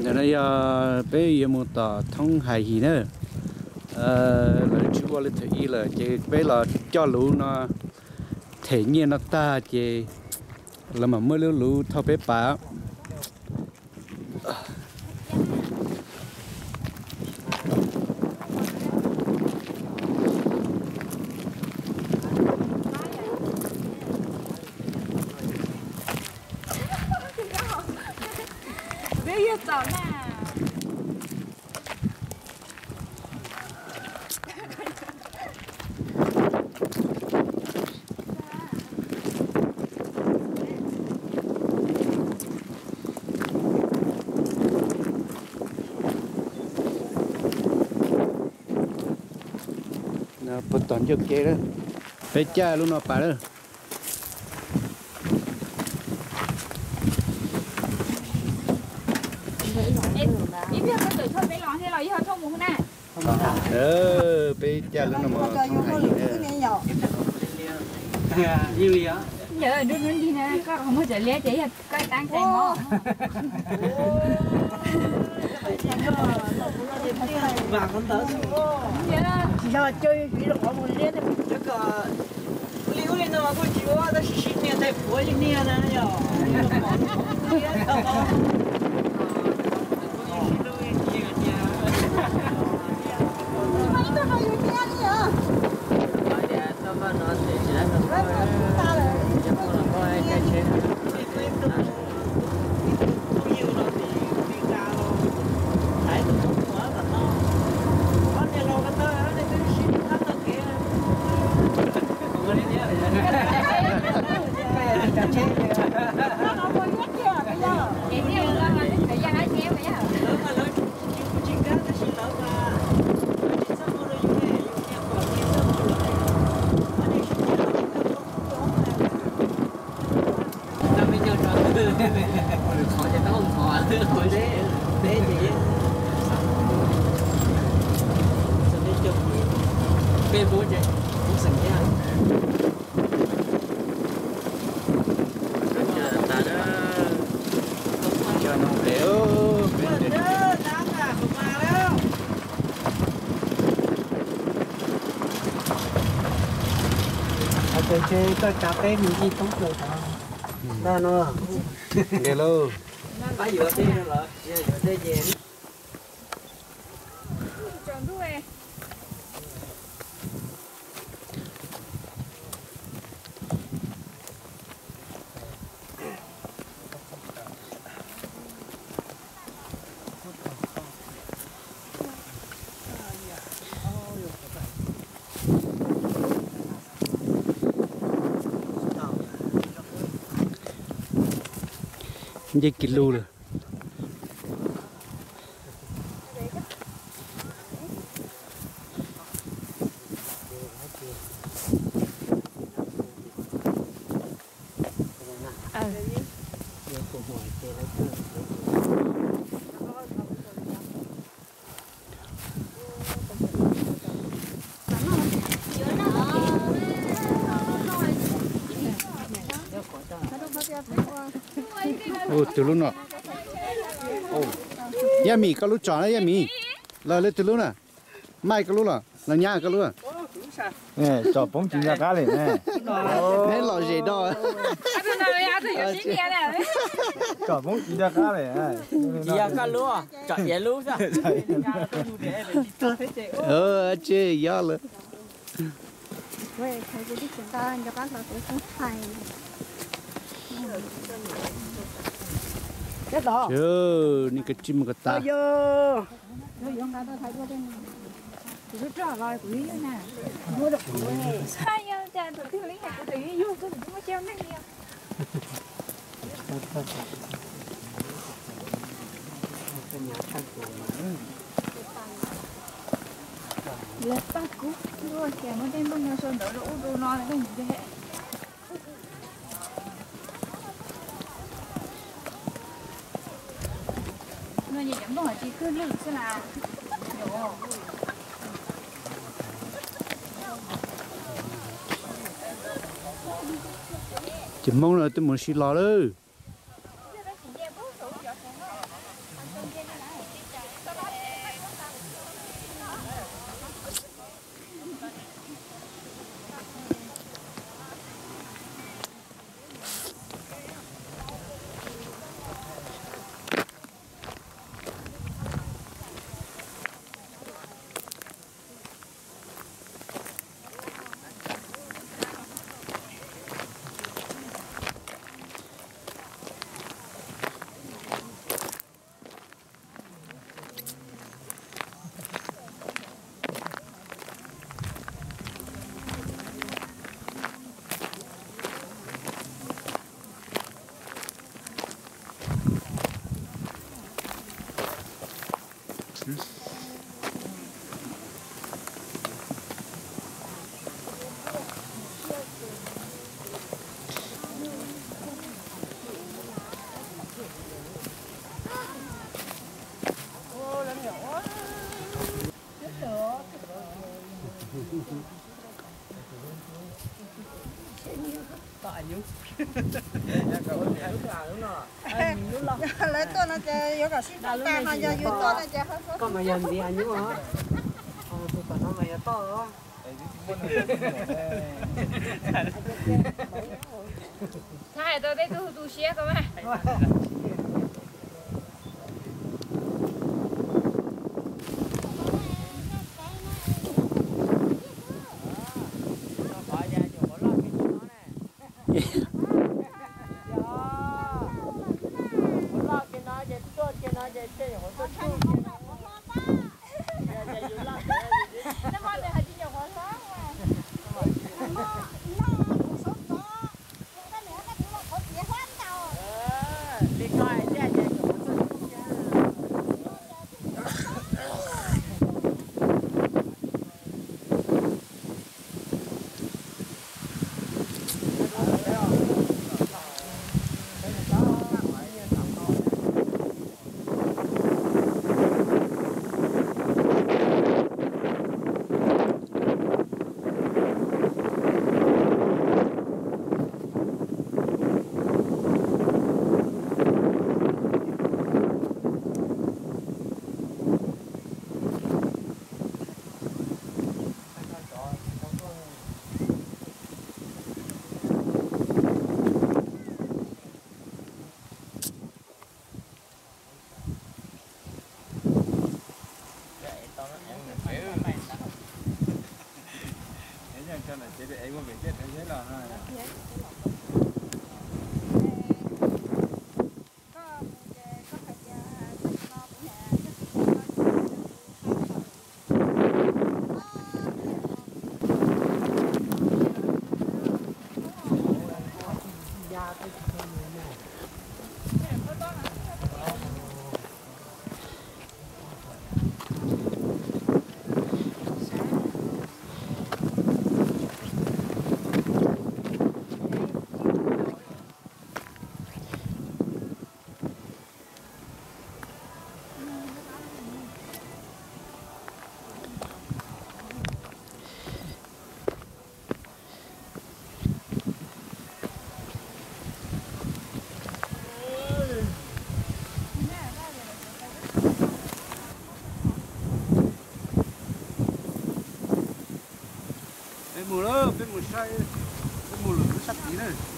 Ntawm no yog peb yuav mus tom thoob Hais Yis na. Lawv tsis ua li thaum ub lawm ces peb los coj lub no them nyiaj no tag ces lawv mam muab lub luv thauj peb pas. Puag tom ncauj kev lawm. Peb caij lub no pas lawm. Peb caij lub no mus thoob hais. Tsis yog caw yus los qhov mus liab. Ua li ub li no kuj tsis ua tab sis sib nias tais puav li niag na yom. Ces koj tsav peb mus ib toob plaws no. Nqe lauj. Pab yuav tej los tsis yog yuav tej ces. Nce kis lus lawm. Tus lub no. Yaj Mim, koj lub tso na Yaj Mim. Los leej twg lub na? Mai koj lub los los nyab koj lub? Tsom poob tsis nco qab li. Neb lom zem do. Tsom poob tsis nco qab li. Tsis yog koj lub, tsom iav lub xwb. Tsis yog lawm. Nws koj tsij mus koj tas. Lawv pab kuv, kuv tias muab tej nplooj nyuag sau ntawd rau ub rau no. No ces cov nplooj hais tsis khwb lwj xwb las. Ces Hmoob no twb mus sib los lawm. Lawv tuaj no ces yuav kom sib tau tas no yog yus tuaj no ces ho koj mas yog ntiav nyuj os. Tus tom no mas yog toj. Txhob hais tau tej tug tu siab ko mas. Peb mus lawm, peb mus saib, peb mus lwm lub sab tid na.